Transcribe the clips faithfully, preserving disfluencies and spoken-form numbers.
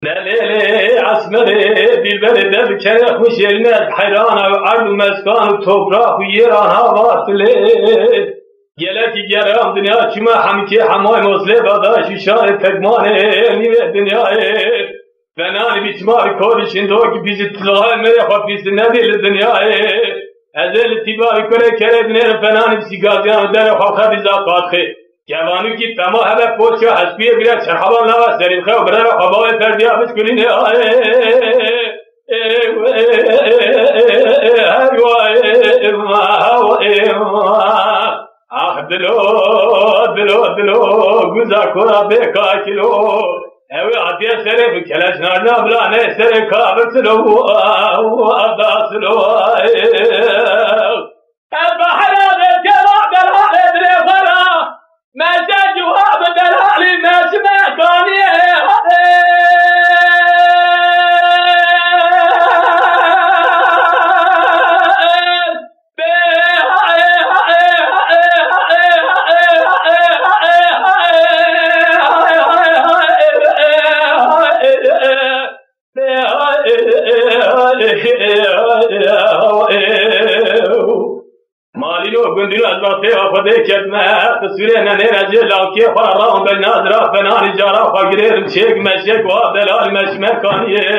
Delêlê esmerê dîlberê derdikere xwişêline, heyrana erd û meskan û toprak û yêran hava tilê. Gelekî geram dinya çima hemikê hemay moslê bada şîşarê tekmanê nîvê dinyayê. Venanî bî çima bi korî şindokî pîzî tilahê mêrê xwe pîzî nedî li dinyayê. Ez ê li tîba bi kurê kerê binêrim fenanî bi sîgaziyan û derê xwe xebîza qatxê. Kevanûkî pema hebe poça hespiyê bire çerheban lava serî xew birera xwe bavê perdiya biçkulînê aye. Ax dilo, dilo, dilo, guza kura bê kakilo. Ew ê hatiye serê bi keleş narina bila ne serê ka bi silo, da silo. Ez bi heyranê têva delalê dilê xwe ra. Meşe cewab delalî meşime kaniye. Malîno gundîno ez vextê xwe dê ketme, qisûrê nenêre jê lawkê xwe ra rawm bel nazira fenanî cara xwe girêrim şêk meşek wa delal meşmekaniyê.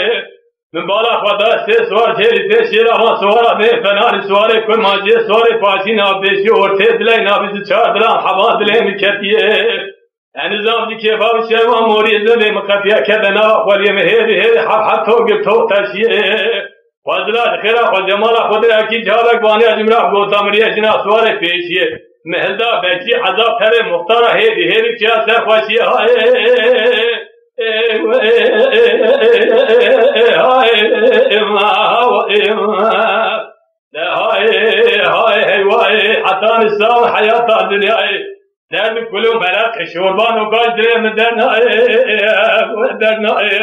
Min bala xwe da sê siwar jêrî tê şêra van siwara bê fenanî siwarê kurmanciyê siwarê paşî navpêşî ortê diley navî ji çar dilan heba dilê min ketiye. Enî zam ji kêfa û şerma moriyê zindê min qetiya kete nava xweliyê min hêrî hêrî hef hef to gil to teşiyê. Xwezila ji xêra xwe cemala xwe direkî cavek vaniya ji min re gota min riyê jina siwarê pêşiyê. Min hilda bekî ezab terê muxtara hêrî hêrî çiya ser xweşiyê hayê. Hayê, hayê, hayê, heta nisa heyata dinyayê. Derd û kul û meraq, şorban û gaş dirê min dernayê, dernayê.